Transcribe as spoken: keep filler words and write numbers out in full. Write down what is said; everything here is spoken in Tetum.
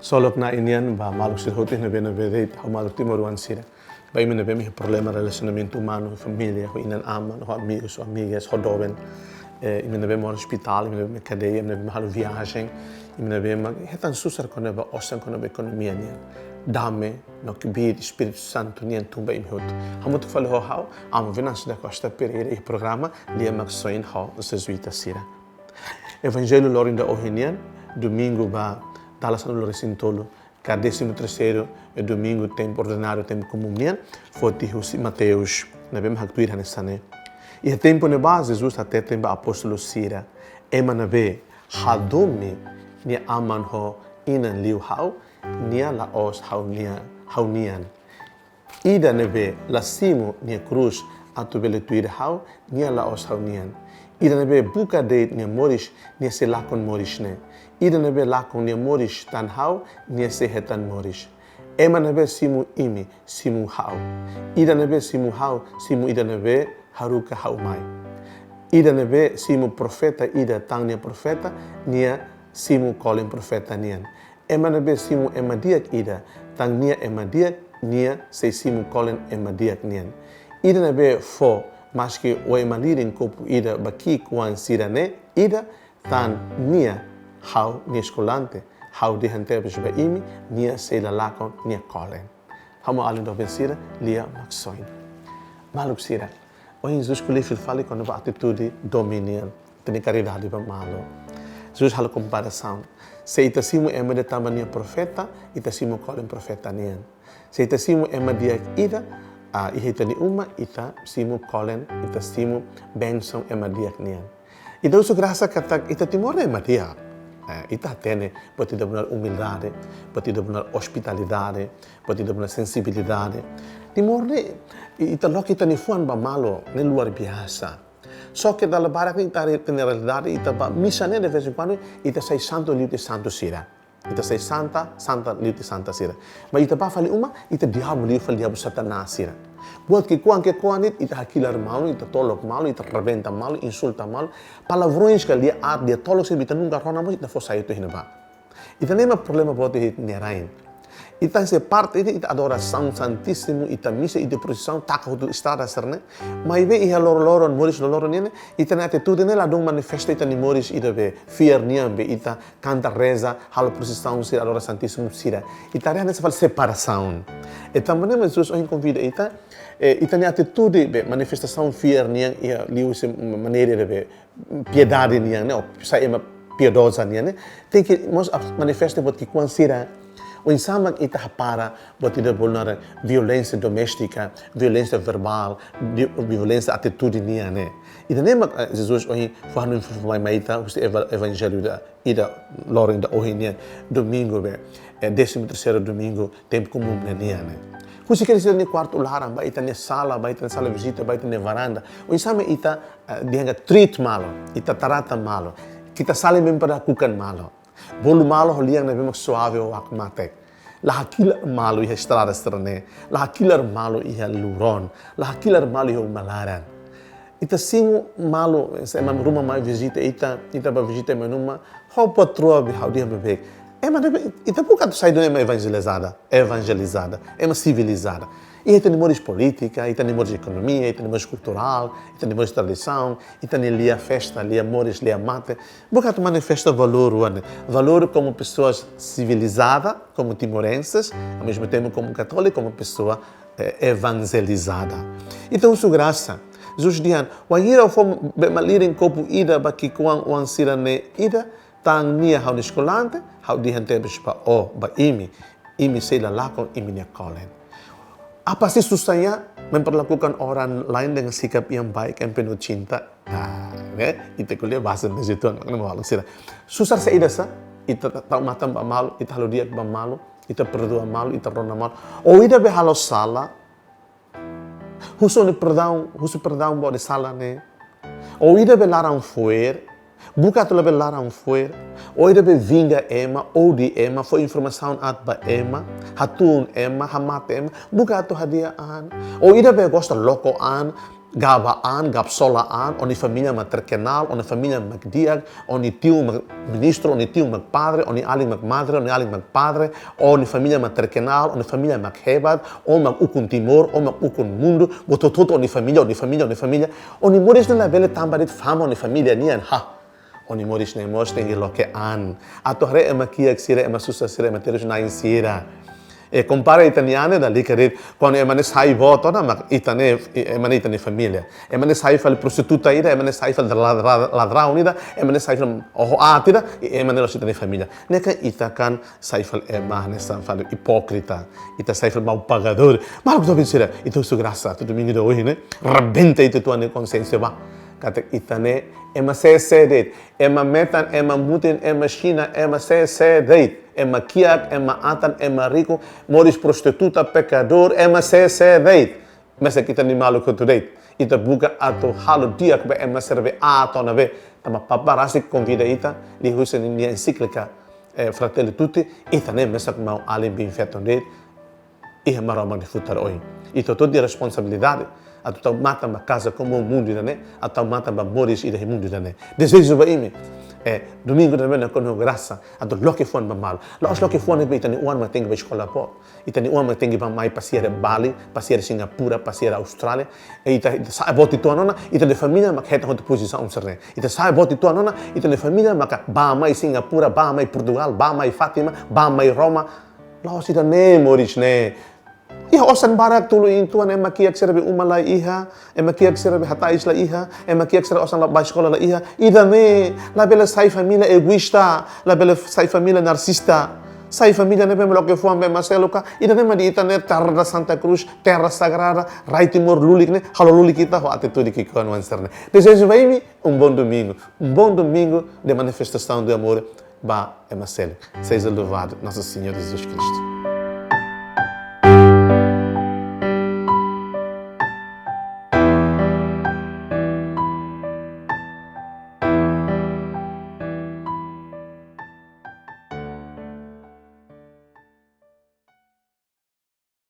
Solok na inian ba maluk sira hotu ne'ebé, ne'ebé de'it, ha'u maluk timoroan sira. Ba imi ne'ebé mak iha problema relasionamentu umanu, família, ho inan-aman, ho amigos, ho amigas, ho doben. Eh, imi ne'ebé mak iha ospitál, imi ne'ebé mak iha kadeia, imi ne'ebé mak halo viajen, imi ne'ebé mak hetan susar kona-ba osan, kona-ba ekonomia nian. Dame no kbiit Espíritu Santu nian tun ba imi hotu. Hamutuk fali ho ha'u, Amu Venâncio da Costa Pereira, iha programa Lia Maksoin ho Jezuita sira. Evanjellu loron ida ohin nian, domingu ba dala sanulu-resin-tolu, ka décimo terceiro, eh, domingu tempu ordináriu, tempu komún nian, foti husi Mateus, ne'ebé mak haktuir hanesan ne'e. Iha tempu ne'ebá, Jesus hateten ba apóstolu sira: Ema ne'ebé hadomi nia aman ho inan liu ha'u, nia la'ós ha'u-nia, ha'u-nian. Ida ne'ebé la simu nia krús atu bele tuir ha'u, nia la'ós ha'u-nian. Ida ne'ebé buka de'it nia moris, nia sei lakon moris ne'e. Ida ne'ebé lakon nia moris tan ha'u, nia sei hetan moris. Ema ne'ebé simu imi, simu ha'u. Ida ne'ebé simu ha'u, simu ida ne'ebé haruka ha'u mai. Ida ne'ebé simu profeta ida tan nia profeta, nia simu kolen profeta nian. Ema ne'ebé simu ema di'ak ida tan nia ema di'ak, nia sei simu kolen ema di'ak nian. Ida ne'ebé fó maski oan-malirin kopu ida ba ki'ik-oan sira-ne'e ida tan nia, ha'u-nia eskolante, ha'u dehan tebes ba imi, nia sei la lakon nia kolen. Ha'u-nia alin doben sira, Lia Maksoin. Maluk sira, ohin Jesus ko'alia fila fali kona-ba atitude domin nian, ita-nia karidade ba malu. Jesus halo komparasaun. Se ita simu ema ida tanba nia profeta, ita simu kolen profeta nian. Se ita simu ema di'ak ida, ah, iha ita-nia uma, ita simu kolen, ita simu bensaun ema di'ak nian. Ita husu grasa katak ita Timor ne'e ema di'ak. Eh, ita hatene, buat ida benar umildade, buat ida benar ospitalidade, buat ida benar sensibilidade. Timor ne'e, i-, ita loke ita-nia fuan ba malu, ne'e luar biasa. Só ke dala barak ne'e ita haree ita-nia realidade, ita bá misa ne'e de vez em quando, ita sai santu liu tiha santu sira. Ita sai santa, santa liu tiha santa sira. Mas ita bá fali uma, ita diabu liu fali diabu Satanás sira. Buat ki'ikoan ki'ikoan de'it, ita hakilar malu, ita tolok malu, ita rebenta malu, insulta malu. Palavrões ka lia aat, lia tolok sira ita nunka rona mós, ita fó sai tiha iha ne'ebá. Ita-nia ema problema boot iha ita-nia rain. Ita sei parte ita, ita adorasaun Santísimu, ita misa, ita prosisaun, taka hotu estrada sira-ne'e. Maibé iha loroloron, moris loroloron nian ne'e, ita-nia atitude ne'e ladún manifesta ita-nia moris ida be fiar nian be ita kanta reza, halo prosisaun sira, adora Santísimu sira. Ita haree hanesan fali separasaun. Entaun, maneira Jesus ohin konvida ita, eh, ita-nia atitude be manifestasaun fiar nian iha liuhusi maneira ida be piedade nian ne'e, ou sai ema piedoza nian ne'e, tenke mós ap-, manifesta buat ki'ikoan sira. Oinsá mak ita hapara buat ida bolu naran violénsia doméstika, violénsia verbál, vi-, violénsia atitude nian ne'e. Ida-ne'e mak, eh, Jesus ohin fó hanoin fó mai mai ita husi eva-, evanjellu ida, ida loron ida ohin nian, domingu be, eh, décimo terceiro domingu tempu komún ne'e nian ne'e. Husi kedas ita-nia kuartu laran, ba ita-nia sala, ba ita-nia sala vizita, ba ita-nia varanda. Oinsá mak ita, eh, dehan katak treat malu, ita trata malu. Kita saling memperlakukan malu. Bolu malu ho lian ne'ebé mak suave, wak matek. La hakilar malu iha estrada sira-ne'e. La hakilar malu iha lurón. La hakilar malu iha uma laran. Ita simu malu, se ema ruma mai vizita ita, ita bá vizita ema ruma, ho buat rua be ha'u dehan beibeik. Ema ne'ebé, ita buka atu sai duni ema evanjelizada, evanjelizada, ema sivilizada. Iha ita-nia moris polítika, ita-nia moris ekonomia, ita-nia moris kulturál, ita-nia moris tradisaun, ita-nia lia festa, lia moris, lia mate. Buka atu manifesta valór rua ne'e. Valór como pessoas civilizada, como timorenses, ao mesmo tempo como católico, como pessoa, eh, evangelizada. Ita husu grasa. Jesus dehan, wainhira fó be malirin kopu ida ba ki'ikoan-oan sira-ne'e ida, tan nia ha'u-nia eskolante, ha'u dehan tebes ba ó, ba imi, imi sei la lakon imi-nia kolen. Apa sih susahnya memperlakukan orang lain dengan sikap yang baik, yang penuh cinta? Ah, ne'e, ita ko'alia bahasa Indonesia itu, ne'e maluk sira. Susar saida sá, ita ta-, tau matan ba malu, ita halo di'ak ba malu, ita perdua malu, ita rona malu. Ou ida be halo sala, husu nia perdaun, husu perdaun ba ó-nia sala ne'e. Ou ida be laran fo'er, buka atu labele laran fo'er. Ou ida be vinga ema, odi ema, fó informasaun aat ba ema, hatún ema, hamate ema, buka atu hadi'a an. Ou ida be gosta loko an, gaba an, gabsola an, ó-nia família mak terkenal, ó-nia família mak di'ak, ó-nia tiu mak ministru, ó-nia tiu mak padre, ó-nia alin mak madre, ó-nia alin mak padre, ó-nia família mak terkenal, ó-nia família mak hebat, ó mak ukun Timor, ó mak ukun mundu, buat hotu-hotu ó-nia família, ó-nia família, ó-nia família. Ó-nia moris ne'e labele tanba de'it fama ó-nia família nian, ha. Ó-nia moris ne'e mós tenke loke an. Atu haree ema kiak sira, ema susar sira, ema terus-na'in sira. E kompara ita-nia an ne'e lalika de'it. Kuandu ema ne'e sai boot ona, mak ita ne'e, ema ne'e ita-nia família. Ema ne'e sai fali prostituta ida, ema ne'e sai fali ladra-, ladraun ida, ema ne'e sai fali oho aat ida, i ema ne'e la'ós ita-nia família. Ne'e kan ita kan sai fali ema ne'e sai fali ipókrita. Ita sai fali mau pagadór. Maluk doben sira, ita husu grasa, atu domingu ida ohin ne'e rebenta ita-nia konsiénsia ba. Katak ita ne'e ema sé-sé de'it, ema metan, ema mutin, ema Xina, ema sé-sé de'it, ema kiak, ema atan, ema riku, moris prostituta, pekadór, ema sé-sé de'it. Mesak ita-nia maluk hotu de'it. Ita buka atu halo di'ak ba ema sira be aat ona be. Tanba Papa rasik konvida ita, liuhusi nia ensíklika, eh, Fratelli Tutti, ita ne'e mesak mau alin biin-feton de'it iha Maromak nia futar oin. Ita hotu-hotu iha responsabilidade atu tau matan ba kaza komún mundu ida-ne'e, atu tau matan ba moris ida iha mundu ida-ne'e. Dezeju ba imi, eh, domingu ida-ne'e nakonu grasa atu loke fuan ba malu. La'ós loke fuan ne'e be ita-nia oan mak tenke ba eskola boot. Ita-nia oan mak tenke ba mai pasiar Bali, pasiar Singapura, pasiar Austrália. E ita, ita sa'e boot uitoan ona, ita-nia família mak hetan hotu pozisaun sira-ne'e. Ita sa'e boot uitoan ona, ita-nia família maka ba mai Singapura, ba mai Portugal, ba mai Fátima, ba mai Roma. La'ós ida-ne'e moris ne'e. Iha osan barak tulu uitoan, ema kiak sira be uma la iha, ema kiak sira be hatais la iha, ema kiak sira osan la ba eskola la iha. Ida-ne'e labele sai família egoísta, labele sai família narsista. Sai família ne'ebé mak loke fuan ba ema seluk ka. Ida-ne'e mak dehan ita ne'e terra da Santa Cruz, terra sagrada, rai Timor lulik ne'e, halo lulik ita ho atitude ki'ikoan oan sira-ne'e. Dezeju ba imi um bom domingo, um bom domingo de manifestação de amor ba ema seluk. Seja louvado Nosso Senhor Jesus Cristo.